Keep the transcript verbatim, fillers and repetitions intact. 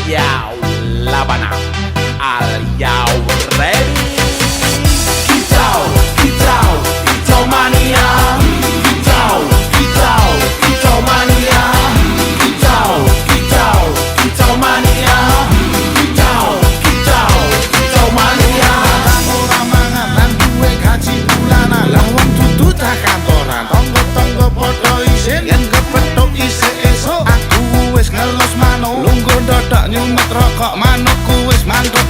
Yau, laban na. Are you ready? Kicau, kicau, kicau mania. Kicau, kicau, kicau mania. Kicau, kicau, kicau mania. Kicau, kicau, kicau mania. Ndang ora mangan, ndang due gaji bulanan. Lawang tutu takantoran. Tonggo-tonggo podo ise, nggak petok ise eso. Aku wes ngelos manuk. Lunggu dodok nyumet rokok, manukku wes mandok.